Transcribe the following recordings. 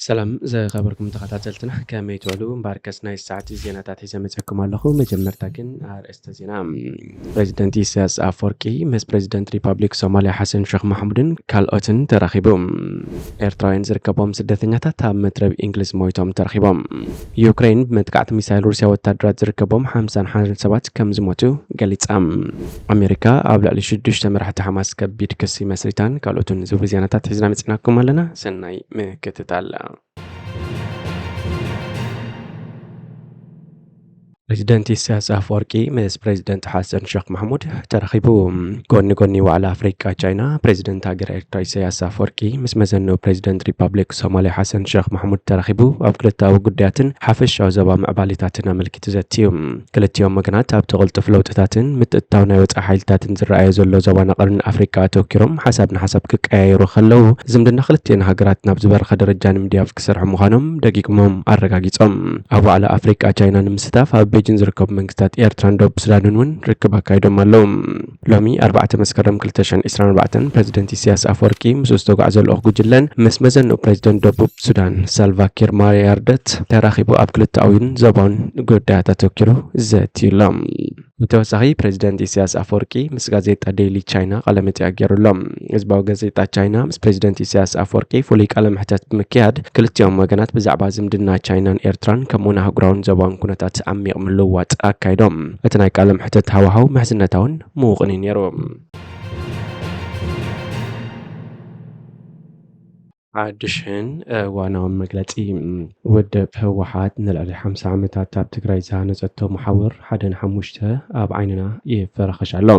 ሰላም ዝኸበርኩም ተኸታተልትና፣ ከመይ ትውዕሉ? እምበኣርከስ ናይ ሰዓት ዜናታት ሒዘ መጺኣኩም ኣለኹ። መጀመርታ ግን ኣርእስተ ዜና። ፕሬዚደንት ኢሳያስ ኣፈወርቂ ምስ ፕሬዚደንት ሪፐብሊክ ሶማልያ ሓሰን ሸኽ ማሕሙድን ካልኦትን ተራኺቡ። ኤርትራውያን ዝርከቦም ስደተኛታት ኣብ መትረብ እንግሊዝ ሞይቶም ተረኺቦም። ዩክሬን ብመጥቃዕቲ ሚሳይል ሩስያ ወታደራት ዝርከቦም ሓምሳን ሓደን ሰባት ከም ዝሞቱ ገሊጻ። ኣሜሪካ ኣብ ልዕሊ ሽዱሽተ መራሕቲ ሓማስ ከቢድ ክሲ መስሪታን ካልኦትን ዝብሉ ዜናታት ሒዝና መጺናኩም ኣለና። ሰናይ ምክትታል። ፕሬዚደንት ኢሳያስ ኣፈወርቂ ምስ ፕሬዚደንት ሓሰን ሸኽ ማሕሙድ ተራኺቡ። ጎኒ ጎኒ ዋዕላ ኣፍሪቃ ቻይና፣ ፕሬዚደንት ሃገር ኤርትራ ኢሳያስ ኣፈወርቂ ምስ መዘንኡ ፕሬዚደንት ሪፐብሊክ ሶማልያ ሓሰን ሸኽ ማሕሙድ ተራኺቡ ኣብ ክልተኣዊ ጉዳያትን ሓፈሻዊ ዞባ ምዕባሌታትን ኣመልኪቱ ዘትዩ። ክልቲኦም ወገናት ኣብቲ ቅልጡፍ ለውጥታትን ምትእትታው ናይ ወጻኢ ሓይልታትን ዝረኣዮ ዘሎ ዞባና ቀርኒ ኣፍሪቃ ኣተኪሮም ሓሳብ ንሓሳብ ክቀያየሩ ከለዉ፣ ዝምድና ክልቲኤን ሃገራት ናብ ዝበረኸ ደረጃ ንምድያብ ክሰርሑ ምዃኖም ደጊግሞም ኣረጋጊጾም። ኣብ ዋዕላ ኣፍሪቃ ቻይና ንምስታፍ ኣብ ቤጂን ዝርከቡ መንግስታት ኤርትራን ደቡብ ሱዳንን እውን ርክብ ኣካይዶም ኣለዉ። ሎሚ ኣርባዕተ መስከረም ክልተ ሽሕን ዕስራን ኣርባዕተን ፕሬዚደንት ኢሳያስ ኣፈወርቂ ምስኡ ዝተጓዕዘ ልኡኽ ጉጅለን ምስ መዘንኡ ፕሬዚደንት ደቡብ ሱዳን ሳልቫ ኪር ማያርደት ተራኺቡ ኣብ ክልተኣዊን ዞባውን ጉዳያት ኣተኪሩ ዘትዩ ኣሎ። ብተወሳኺ ፕሬዚደንት ኢሳያስ ኣፈወርቂ ምስ ጋዜጣ ዴይሊ ቻይና ቃለ መጠይቕ ገይሩ ኣሎ። ህዝባዊ ጋዜጣ ቻይና ምስ ፕሬዚደንት ኢሳያስ ኣፈወርቂ ፍሉይ ቃለ መሕተት ብምክያድ ክልቲኦም ወገናት ብዛዕባ ዝምድና ቻይናን ኤርትራን ከምኡውን ኣህጉራውን ዞባውን ኩነታት ዓሚቕ ምልውዋጥ ኣካይዶም። እቲ ናይ ቃለ መሕተት ሃዋህው ምሕዝነታውን ምዉቕን እዩ ነይሩ። ሓድሽን እዋናውን መግለጺ። ውድብ ህወሓት ንልዕሊ ሓምሳ ዓመታት ኣብ ትግራይ ዝሃነጸቶ መሓውር ሓደን ሓሙሽተ ኣብ ዓይንና ይፈራኸሽ ኣሎ።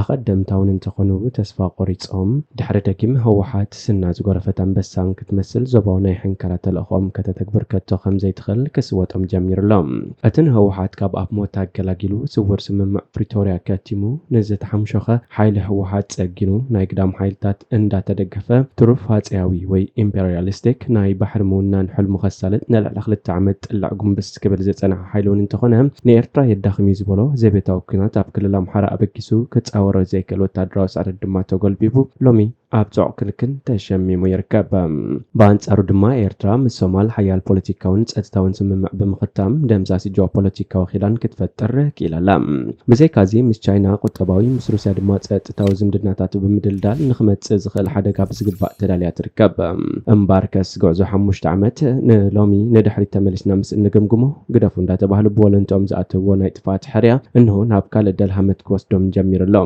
ኣቐደምታ እውን እንተኾኑ ተስፋ ቆሪጾም ድሕሪ ደጊም ህወሓት ስና ዝጎረፈት ኣንበሳን ክትመስል ዞባዊ ናይ ሕንከራ ተልእኾም ከተተግብር ከቶ ከም ዘይትኽእል ክስወጦም ጀሚሩ ኣሎ። እቲ ንህወሓት ካብ ኣብ ሞት ኣገላጊሉ ስውር ስምምዕ ፕሪቶርያ ከቲሙ ንዝተሓምሸኸ ሓይሊ ህወሓት ጸጊኑ ናይ ግዳም ሓይልታት እንዳተደገፈ ትሩፋጽያዊ ወይ ኢምፔሪያሊስቲክ ናይ ባሕሪ ምውናን ሕልሙ ከሳልጥ ንልዕሊ ክልተ ዓመት ጥልዕ ጉንብስ ክብል ዝጸንሐ ሓይሊ እውን እንተኾነ ንኤርትራ የዳኽም እዩ ዝበሎ ዘቤታዊ ኲናት ኣብ ክልል ኣምሓራ ኣበጊሱ ክጻወሮ ዘይክእል ወታደራዊ ስዕረት ድማ ተጎልቢቡ ሎሚ ኣብ ጽዑቕ ክንክን ተሸሚሙ ይርከብ። ብኣንጻሩ ድማ ኤርትራ ምስ ሶማል ሓያል ፖለቲካውን ጸጥታውን ስምምዕ ብምኽታም ደምሳሲ ጂኦፖለቲካዊ ኺዳን ክትፈጥር ክኢላ ኣላ። ብዘይካዚ ምስ ቻይና ቁጠባዊ፣ ምስ ሩስያ ድማ ጸጥታዊ ዝምድናታት ብምድልዳል ንኽመጽእ ዝኽእል ሓደጋ ብዝግባእ ተዳልያ ትርከብ። እምበኣርከስ ጉዕዞ ሓሙሽተ ዓመት ንሎሚ ንድሕሪት ተመሊስና ምስ እንግምግሞ ግደፉ እንዳተባህሉ ብወለንትኦም ዝኣተውዎ ናይ ጥፍኣት ሕርያ እንሆ ናብ ካልእ ደልሃመት ክወስዶም ጀሚሩ ኣሎ።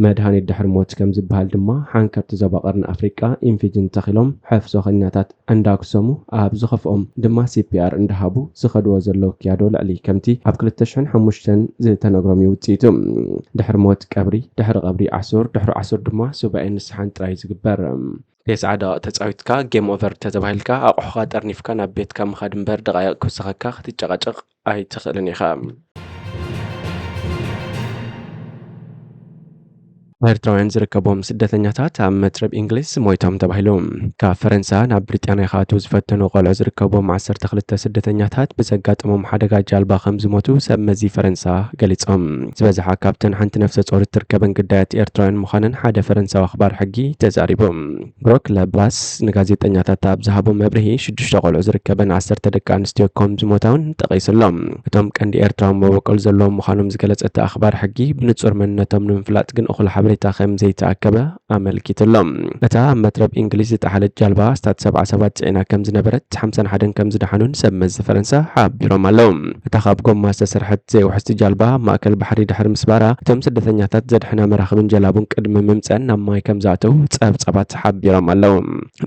መድሃኒት ድሕሪ ሞት ከም ዝበሃል ድማ ሓንከርቲ ዞባ ቀርኒ ኣፍሪቃ ኢንፊጅን ተኺሎም ሕፍሶ ኺናታት እንዳክሰሙ ኣብ ዝኸፍኦም ድማ ሲ ፒ ኣር እንዳሃቡ ዝኸድዎ ዘለዉ ክያዶ ልዕሊ ከምቲ ኣብ ክልተ ሽሕን ሓሙሽተን ዝተነግሮም እዩ ውጽኢቱ። ድሕሪ ሞት ቀብሪ፣ ድሕሪ ቀብሪ ዓሱር፣ ድሕሪ ዓሱር ድማ ሱባኤን ንስሓን ጥራይ እዩ ዝግበር። ተስዓ ደቂቕ ተጻዊትካ ጌም ኦቨር ተተባሂልካ ኣቑሑኻ ጠርኒፍካ ናብ ቤትካ ምኻድ እምበር ደቓይቕ ክውስኸካ ክትጨቓጨቕ ኣይትኽእልን ኢኻ። ኤርትራውያን ዝርከቦም ስደተኛታት ኣብ መትረብ እንግሊዝ ሞይቶም ተባሂሉ። ካብ ፈረንሳ ናብ ብሪጣንያ ክኣትዉ ዝፈተኑ ቆልዑ ዝርከቦም ዓሰርተ ክልተ ስደተኛታት ብዘጋጠሞም ሓደጋ ጃልባ ከም ዝሞቱ ሰብ መዚ ፈረንሳ ገሊጾም። ዝበዝሓ ካብተን ሓንቲ ነፍሰ ጾር እትርከበን ግዳያት ኤርትራውያን ምዃነን ሓደ ፈረንሳዊ ኣኽባር ሕጊ ተዛሪቡ። ብሮክ ለባስ ንጋዜጠኛታት ኣብ ዝሃቦ መብርሂ ሽዱሽተ ቆልዑ ዝርከበን ዓሰርተ ደቂ ኣንስትዮ ከም ዝሞታ እውን ጠቒሱ ኣሎ። እቶም ቀንዲ ኤርትራዊ መበቆል ዘለዎም ምዃኖም ዝገለጸ እቲ ኣኽባር ሕጊ ብንጹር መንነቶም ንምፍላጥ ግን እኹል ሓበሬታ ከም ዘይተኣከበ ኣመልኪቱ ኣሎ። እታ ኣብ መትረብ እንግሊዝ ዝጠሓለት ጃልባ ኣስታት ሰብዓ ሰባት ጽዒና ከም ዝነበረት ሓምሳን ሓደን ከም ዝደሓኑን ሰብ መዚ ፈረንሳ ሓቢሮም ኣለዉ። እታ ካብ ጎማ ዝተሰርሐት ዘይውሕዝቲ ጃልባ ኣብ ማእከል ባሕሪ ድሕሪ ምስባራ እቶም ስደተኛታት ዘድሕና መራኽብን ጀላቡን ቅድሚ ምምጸን ናብ ማይ ከም ዝኣተዉ ጸብጻባት ሓቢሮም ኣለዉ።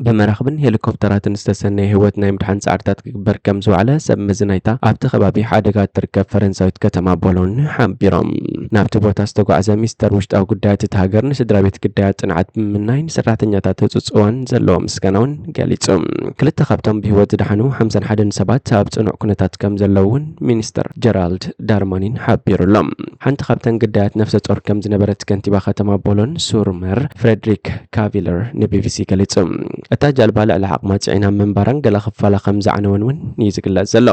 ብመራኽብን ሄሊኮፕተራትን ዝተሰነየ ህይወት ናይ ምድሓን ጻዕርታት ክግበር ከም ዝወዓለ ሰብ መዚ ናይታ ኣብቲ ከባቢ ሓደጋ እትርከብ ፈረንሳዊት ከተማ ቦሎን ሓቢሮም። ናብቲ ቦታ ዝተጓዕዘ ሚኒስተር ውሽጣዊ ጉዳያት እታ ሃገር ንስድራ ቤት ግዳያት ጽንዓት ብምምናይ ንሰራሕተኛታት ህጹጽ እዋን ዘለዎ ምስጋና እውን ገሊጹ። ክልተ ካብቶም ብህይወት ዝደሓኑ ሓምሳን ሓደን ሰባት ኣብ ጽኑዕ ኩነታት ከም ዘለዉ እውን ሚኒስተር ጀራልድ ዳርማኒን ሓቢሩ ኣሎ። ሓንቲ ካብተን ግዳያት ነፍሰ ጾር ከም ዝነበረት ከንቲባ ከተማ ቦሎን ሱርመር ፍሬድሪክ ካቪለር ንቢቢሲ ገሊጹ። እታ ጃልባ ልዕሊ ዓቕማ ጽዒና ምንባራን ገለ ክፋላ ከም ዝዓነወን እውን እዩ ዝግለጽ ዘሎ።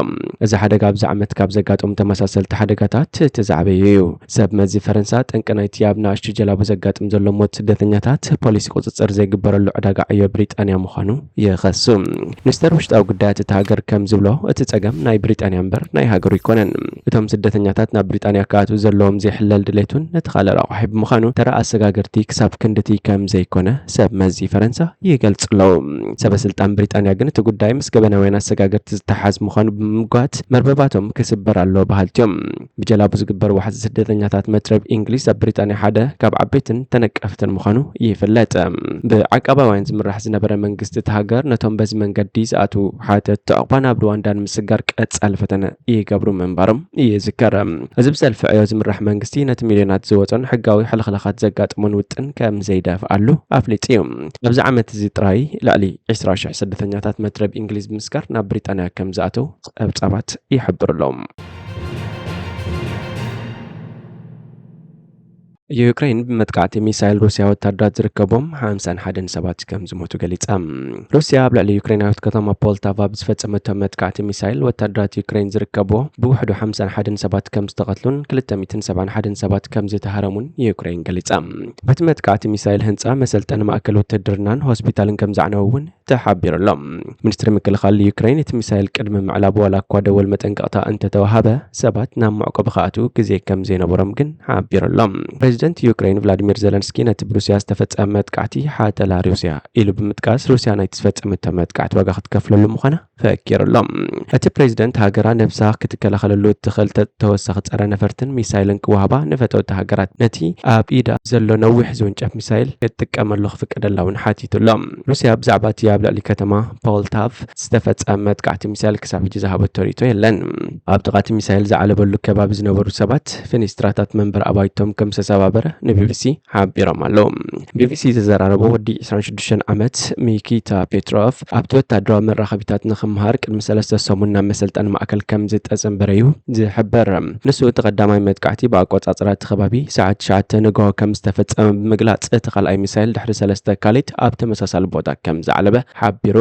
እዚ ሓደጋ ኣብዚ ዓመት ካብ ዘጋጠሙ ተመሳሰልቲ ሓደጋታት እቲ ዝዓበየ እዩ። ሰብ መዚ ፈረንሳ ጠንቂ ናይቲ ኣብ ንኣሽቱ ጀላቡ ዘጋጥም ዘሎ ሞት ስደተኛታት ፖሊሲ ቁጽጽር ዘይግበረሉ ዕዳጋ ዕዮ ብሪጣንያ ምዃኑ ይኸሱ። ሚኒስተር ውሽጣዊ ጉዳያት እታ ሃገር ከም ዝብሎ፣ እቲ ጸገም ናይ ብሪጣንያ እምበር ናይ ሃገሩ ኣይኮነን። እቶም ስደተኛታት ናብ ብሪጣንያ ክኣትዉ ዘለዎም ዘይሕለል ድሌት እውን ነቲ ካልእ ረቋሒ ብምዃኑ፣ ተራ ኣሰጋገርቲ ክሳብ ክንድቲ ከም ዘይኮነ ሰብ መዚ ፈረንሳ ይገልጹ ኣለዉ። ሰበ ስልጣን ብሪጣንያ ግን እቲ ጉዳይ ምስ ገበናውያን ኣሰጋገርቲ ዝተሓዝ ምዃኑ ብምምጓት፣ መርበባቶም ክስበር ኣለዎ በሃልቲ እዮም። ብጀላቡ ዝግበር ዋሕዚ ስደተኛታት መትረብ እንግሊዝ ኣብ ብሪጣንያ ሓደ ካብ ዓበይትን ተነቀፍትን ምዃኑ ይፍለጥ። ብዓቃባውያን ዝምራሕ ዝነበረ መንግስቲ እቲ ሃገር ነቶም በዚ መንገዲ ዝኣትዉ ሓተትቲ ዑቕባ ናብ ሩዋንዳ ንምስጋር ቀጻሊ ፈተነ ይገብሩ ምንባሮም ይዝከር። እዚ ብሰልፊ ዕዮ ዝምራሕ መንግስቲ ነቲ ሚልዮናት ዝወጾን ሕጋዊ ሕልኽላኻት ዘጋጥሞን ውጥን ከም ዘይደፍኣሉ ኣፍሊጡ እዩ። ኣብዚ ዓመት እዚ ጥራይ ልዕሊ ዕስራ ሽሕ ስደተኛታት መትረብ እንግሊዝ ብምስጋር ናብ ብሪጣንያ ከም ዝኣተዉ ጸብጻባት ይሕብሩ ኣለዉ። ዩክሬን ብመጥቃዕቲ ሚሳይል ሩስያ ወታደራት ዝርከቦም ሓምሳን ሓደን ሰባት ከም ዝሞቱ ገሊጻ። ሩስያ ኣብ ልዕሊ ዩክሬናዊት ከተማ ፖልታቫ ብዝፈጸመቶ መጥቃዕቲ ሚሳይል ወታደራት ዩክሬን ዝርከብዎ ብውሕዱ ሓምሳን ሓደን ሰባት ከም ዝተቐትሉን ክልተ ሚእትን ሰብዓን ሓደን ሰባት ከም ዝተሃረሙን ዩክሬን ገሊጻ። በቲ መጥቃዕቲ ሚሳይል ህንጻ መሰልጠኒ ማእከል ውትድርናን ሆስፒታልን ከም ዘዕነዉ እውን ተሓቢሩ ኣሎ። ሚኒስትሪ ምክልኻል ዩክሬን እቲ ሚሳይል ቅድሚ ምዕላቡ ዋላ እኳ ደወል መጠንቀቕታ እንተተዋሃበ፣ ሰባት ናብ መዕቆቢ ክኣትዉ ግዜ ከም ዘይነበሮም ግን ሓቢሩ ኣሎ። ፕሬዚደንት ዩክሬን ቭላዲሚር ዘለንስኪ ነቲ ብሩስያ ዝተፈጸመ መጥቃዕቲ ሓተላ ሩስያ ኢሉ ብምጥቃስ፣ ሩስያ ናይቲ ዝፈጸመቶ መጥቃዕቲ ዋጋ ክትከፍለሉ ምዃና ፈኪሩ ኣሎ። እቲ ፕሬዚደንት ሃገራ ነብሳ ክትከላኸለሉ እትኽእል ተ-፣ ተወሳኺ ጸረ ነፈርትን ሚሳይልን ክወሃባ ንፈተውቲ ሃገራት ነቲ ኣብ ኢዳ ዘሎ ነዊሕ ዝውንጨፍ ሚሳይል ክትጥቀመሉ ክፍቀደላ እውን ሓቲቱ ኣሎ። ሩስያ ብዛዕባ እቲ ኣብ ልዕሊ ከተማ ፖልታቭ ዝተፈጸመ መጥቃዕቲ ሚሳይል ክሳብ ሕጂ ዝሃበቶ ርእይቶ የለን። ኣብ ጥቓ እቲ ሚሳይል ዝዓለበሉ ከባቢ ዝነበሩ ሰባት ፌኒስትራታት መንበሪ ኣባይቶም ከም ዝተሰባበረ ንቢቢሲ ሓቢሮም ኣለዉ። ቢቢሲ ዘዘራረቦ ወዲ ዕስራን ሽዱሽተን ዓመት ሚኪታ ፔትሮቭ ኣብቲ ወታደራዊ መራኸቢታት ንኽምሃር ቅድሚ ሰለስተ ሰሙን ናብ መሰልጠኒ ማእከል ከም ዝተጸንበረ እዩ ዝሕበር። ንሱ እቲ ቀዳማይ መጥቃዕቲ ብኣቆጻጽራ እቲ ከባቢ ሰዓት ትሽዓተ ንግሆ ከም ዝተፈጸመ ብምግላጽ፣ እቲ ካልኣይ ሚሳይል ድሕሪ ሰለስተ ካሊት ኣብ ተመሳሳሊ ቦታ ከም ዝዓለበ ሓቢሩ።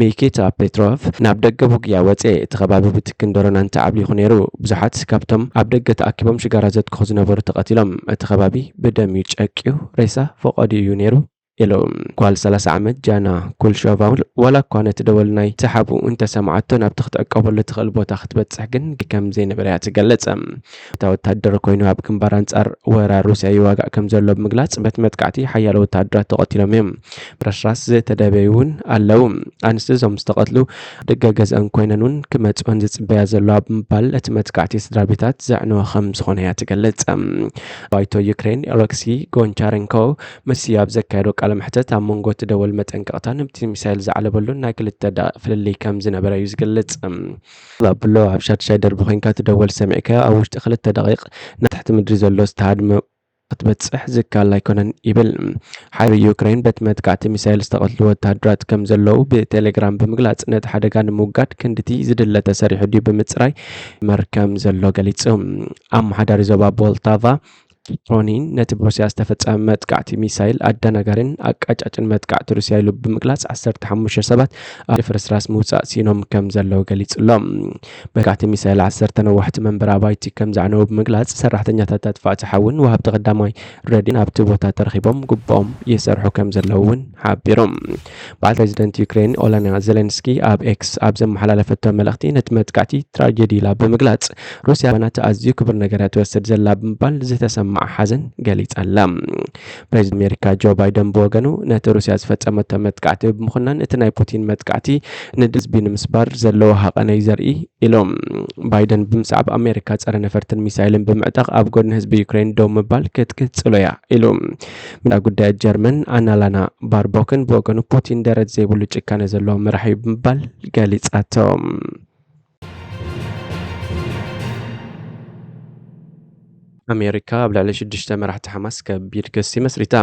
ሚኪታ ፔትሮቭ ናብ ደገ ውግያ ወጸ። እቲ ከባቢ ብትክን ዶሮናን ተዓብሊኹ ነይሩ። ብዙሓት ካብቶም ኣብ ደገ ተኣኪቦም ሽጋራ ዘትክኹ ዝነበሩ ተቐቲሎም። እቲ ከባቢ ብደም እዩ ጨቅዩ፣ ሬሳ ፈቐዱ እዩ ነይሩ ኢሉ። ጓል ሰላሳ ዓመት ጃና ኩልሾቫ፣ ዋላ እኳ ነቲ ደወል ናይ ሰሓቡ እንተሰምዓቶ፣ ናብቲ ክትዕቀበሉ ትኽእል ቦታ ክትበጽሕ ግን ከም ዘይነበረ እያ ትገልጽ። እታ ወታደር ኮይኑ ኣብ ግንባር ኣንጻር ወራር ሩስያ ይዋጋእ ከም ዘሎ ብምግላጽ፣ በቲ መጥቃዕቲ ሓያሎ ወታደራት ተቐቲሎም እዮም። ብረስራስ ዝተደበዩ እውን ኣለዉ። ኣንስቲ እዞም ዝተቐትሉ ደገ ገዝአን ኮይነን እውን ክመጽኦን ዝጽበያ ዘለዋ ብምባል፣ እቲ መጥቃዕቲ ስድራ ቤታት ዘዕነወ ከም ዝኾነ እያ ትገልጽ። ባይቶ ዩክሬን ኦለክሲ ጎንቻረንኮ ምስ ኣብ ዘካየዶ ቃለ መሕተት፣ ኣብ መንጎ እቲ ደወል መጠንቀቕታን እቲ ሚሳይል ዝዓለበሉን ናይ ክልተ ደቂቕ ፍልልይ ከም ዝነበረ እዩ ዝገልጽ። ባብሎ፣ ኣብ ሻድሻይ ደርቢ ኮይንካ እቲ ደወል ሰሚዕካዮ፣ ኣብ ውሽጢ ክልተ ደቂቕ ናብ ትሕቲ ምድሪ ዘሎ ዝተሃድመ ክትበጽሕ ዝከኣል ኣይኮነን ይብል። ሓይሊ ዩክሬን በቲ መጥቃዕቲ ሚሳይል ዝተቐትሉ ወታደራት ከም ዘለዉ ብቴሌግራም ብምግላጽ፣ ነቲ ሓደጋ ንምውጋድ ክንድቲ ዝድለ ተሰሪሑ ድዩ ብምጽራይ መር ከም ዘሎ ገሊጹ። ኣመሓዳሪ ዞባ ቦልታቫ ፕሮኒን ነቲ ብሩስያ ዝተፈጸመ መጥቃዕቲ ሚሳይል ኣደናጋሪን ኣቃጫጭን መጥቃዕቲ ሩስያ ኢሉ ብምግላጽ፣ ዓሰርተ ሓሙሽተ ሰባት ኣብ ፍርስራስ ምውጻእ ሲኖም ከም ዘለዉ ገሊጹ ኣሎ። መጥቃዕቲ ሚሳይል ዓሰርተ ነዋሕቲ መንበሪ ኣባይቲ ከም ዘዕነዉ ብምግላጽ፣ ሰራሕተኛታት ኣጥፋእቲ ሓውን ወሃብቲ ቀዳማይ ረድኤትን ኣብቲ ቦታ ተረኺቦም ግቡኦም ይሰርሑ ከም ዘለዉ እውን ሓቢሮም። በዓል ፕሬዚደንት ዩክሬን ኦለና ዜሌንስኪ ኣብ ኤክስ ኣብ ዘመሓላለፈቶ መልእኽቲ፣ ነቲ መጥቃዕቲ ትራጀዲ ኢላ ብምግላጽ፣ ሩስያ ባናት ኣዝዩ ክቡር ነገር እያ ትወስድ ዘላ ብምባል ዝተሰማዓ ሓዘን ገሊጻ ኣላ። ፕሬዚደንት ኣሜሪካ ጆ ባይደን ብወገኑ፣ ነቲ ሩስያ ዝፈጸመቶ መጥቃዕቲ ብምኹናን፣ እቲ ናይ ፑቲን መጥቃዕቲ ንድል ህዝቢ ንምስባር ዘለዎ ሃቐነ እዩ ዘርኢ ኢሎም። ባይደን ብምስዓብ ኣሜሪካ ጸረ ነፈርትን ሚሳይልን ብምዕጣቕ ኣብ ጎድኒ ህዝቢ ዩክሬን ደው ምባል ክትቅጽሎ እያ ኢሉ። ሚኒስትር ጉዳያት ጀርመን ኣናላና ባርቦክን ብወገኑ፣ ፑቲን ደረት ዘይብሉ ጭካነ ዘለዎ መራሒ እዩ ብምባል ገሊጻቶ። ኣሜሪካ ኣብ ልዕሊ ሽዱሽተ መራሕቲ ሓማስ ከቢድ ክሲ መስሪታ።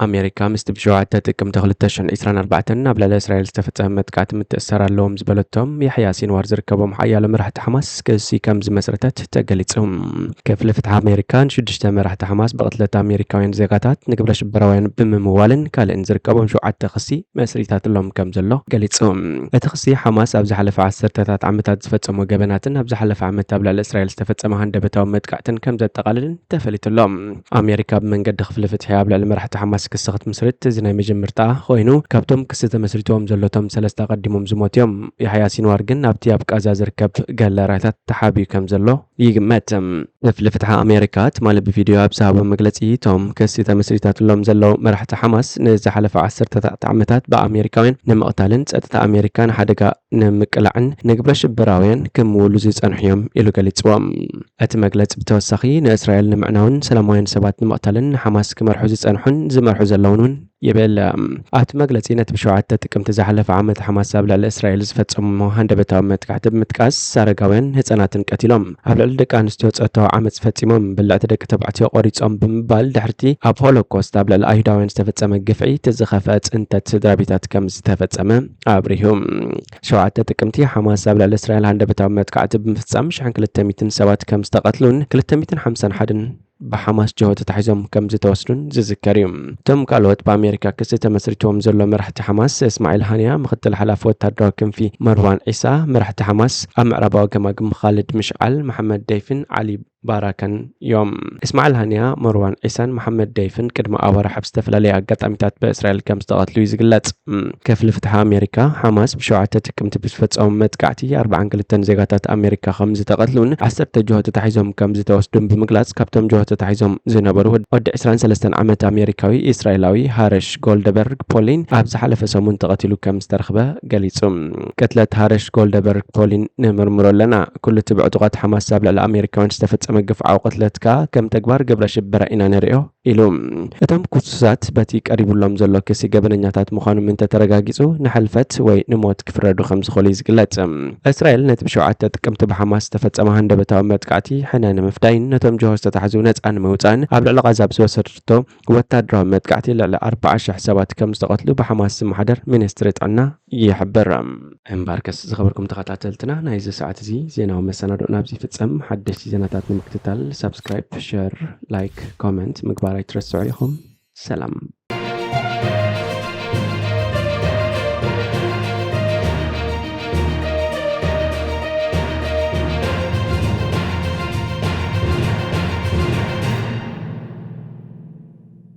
ኣሜሪካ ምስቲ ብሸውዓተ ጥቅምቲ ክልተ ሽሕን ዕስራን ኣርባዕተን ኣብ ልዕሊ እስራኤል ዝተፈጸመ መጥቃዕቲ ምትእስሳር ኣለዎም ዝበለቶም ያሕያ ሲንዋር ዝርከቦም ሓያሎ መራሕቲ ሓማስ ክሲ ከም ዝመስረተት ተገሊጹ። ክፍሊ ፍትሒ ኣሜሪካ ንሽዱሽተ መራሕቲ ሓማስ ብቕትለት ኣሜሪካውያን ዜጋታት፣ ንግብረ ሽበራውያን ብምምዋልን ካልእን ዝርከቦም ሸውዓተ ክሲ መስሪታትሎም ከም ዘሎ ገሊጹ። እቲ ክሲ ሓማስ ኣብ ዝሓለፈ ዓሰርተታት ዓመታት ዝፈጸሞ ገበናትን ኣብ ዝሓለፈ ዓመት ኣብ ልዕሊ እስራኤል ዝተፈጸመ ሃንደበታዊ መጥቃዕትን ከም ዘጠቓ ምቕጻልን ተፈሊጡ ኣሎ። ኣሜሪካ ብመንገዲ ክፍሊ ፍትሒ ኣብ ልዕሊ መራሕቲ ሓማስ ክሲ ክትምስርት እዚ ናይ መጀመርታ ኮይኑ፣ ካብቶም ክሲ ተመስሪትዎም ዘለቶም ሰለስተ ኣቐዲሞም ዝሞት እዮም። ያሕያ ሲንዋር ግን ኣብቲ ኣብ ቃዛ ዝርከብ ገለ ራይታት ተሓቢኡ ከም ዘሎ ይግመት። ክፍሊ ፍትሒ ኣሜሪካ ትማሊ ብቪድዮ ኣብ ዝሃቦ መግለጺ፣ እቶም ክሲ ተመስሪታትሎም ዘለዉ መራሕቲ ሓማስ ንዝሓለፈ ዓሰርተታት ዓመታት ብኣሜሪካውያን ንምቕታልን ጸጥታ ኣሜሪካ ንሓደጋ ንምቅላዕን ንግብረ ሽበራውያን ክምውሉ ዝጸንሑ እዮም ኢሉ ገሊጽዎም። እቲ መግለጺ ብተወሳኺ ንእስራኤል ንምዕናውን ሰላማውያን ሰባት ንምቕታልን ንሓማስ ክመርሑ ዝጸንሑን ዝመርሑ ዘለውን እውን ይብል። ኣብቲ መግለጺ ነቲ ብሸውዓተ ጥቅምቲ ዝሓለፈ ዓመት ሓማስ ኣብ ልዕሊ እስራኤል ዝፈጸሞ ሃንደበታዊ መጥቃዕቲ ብምጥቃስ ኣረጋውያን ህጻናትን ቀቲሎም፣ ኣብ ልዕሊ ደቂ ኣንስትዮ ጾታዊ ዓመጽ ፈጺሞም፣ ብልዕቲ ደቂ ተባዕትዮ ቆሪጾም ብምባል ድሕርቲ ኣብ ሆሎኮስት ኣብ ልዕሊ ኣይሁዳውያን ዝተፈጸመ ግፍዒ እቲ ዝኸፍአ ጽንተት ስድራ ቤታት ከም ዝተፈጸመ ኣብሪሁ። ሸውዓተ ጥቅምቲ ሓማስ ኣብ ልዕሊ እስራኤል ሃንደበታዊ መጥቃዕቲ ብምፍጻም ሽሕን ክልተ ሚእትን ሰባት ከም ዝተቐትሉን ክልተ ሚእትን ሓምሳን ሓደን ብሓማስ ጅሆ ተታሒዞም ከም ዝተወስዱን ዝዝከር እዩ። እቶም ካልኦት ብኣሜሪካ ክሲ ተመስሪትዎም ዘሎ መራሕቲ ሓማስ እስማዒል ሃንያ ምክትል ሓላፊ ወታደራዊ ክንፊ፣ መርዋን ዒሳ መራሕቲ ሓማስ ኣብ ምዕራባዊ ገማግም፣ ኻልድ ምሽዓል፣ መሓመድ ደይፍን ዓሊ ባራካን እዮም። እስማዒል ሃንያ፣ መርዋን ዒሳን መሓመድ ደይፍን ቅድሚ ኣዋርሕ ኣብ ዝተፈላለየ ኣጋጣሚታት ብእስራኤል ከም ዝተቐትሉ እዩ ዝግለጽ። ክፍሊ ፍትሒ ኣሜሪካ፣ ሓማስ ብሸውዓተ ጥቅምቲ ብዝፈጸሙ መጥቃዕቲ ኣርባዓን ክልተን ዜጋታት ኣሜሪካ ከም ዝተቐትሉን ዓሰርተ ጅሆ ተታሒዞም ከም ዝተወስዱን ብምግላጽ፣ ካብቶም ጅሆ ተታሒዞም ዝነበሩ ወዲ ዕስራን ሰለስተን ዓመት ኣሜሪካዊ እስራኤላዊ ሃረሽ ጎልደበርግ ፖሊን ኣብ ዝሓለፈ ሰሙን ተቐቲሉ ከም ዝተረኽበ ገሊጹ። ቅትለት ሃረሽ ጎልደበርግ ፖሊን ንምርምሮ ኣለና። ኩሉ እቲ ብዕጡቓት ሓማስ ኣብ ልዕሊ ኣሜሪካውያን ዝተፈጸመ ግፍዓዊ ቅትለት ከኣ ከም ተግባር ግብረ ሽበራ ኢና ንርእዮ ኢሉ። እቶም ክሱሳት በቲ ቀሪቡሎም ዘሎ ክሲ ገበነኛታት ምዃኖም እንተተረጋጊጹ ንሕልፈት ወይ ንሞት ክፍረዱ ከም ዝኽእሉ እዩ ዝግለጽ። እስራኤል ነቲ ብሸውዓተ ጥቅምቲ ብሓማስ ዝተፈጸመ ሃንደበታዊ መጥቃዕቲ ሕነ ንምፍዳይን ነቶም ጅሆ ዝተታሕዙ ነጻ ንምውጻእን ኣብ ልዕሊ ቓዛ ብዝወሰደቶ ወታደራዊ መጥቃዕቲ ልዕሊ ኣርባዓ ሽሕ ሰባት ከም ዝተቐትሉ ብሓማስ ዝመሓደር ሚኒስትሪ ጥዕና ይሕብር። እምበርከስ ዝኸበርኩም ተኸታተልትና ናይዚ ሰዓት እዚ ዜናዊ መሰናድኦ ናብዚ ይፍጸም። ሓደሽቲ ዜናታት ንምክትታል ሳብስክራይብ፣ ሸር፣ ላይክ፣ ኮመንት ምግባር ኣይትረስዑ ኢኹም። ሰላም።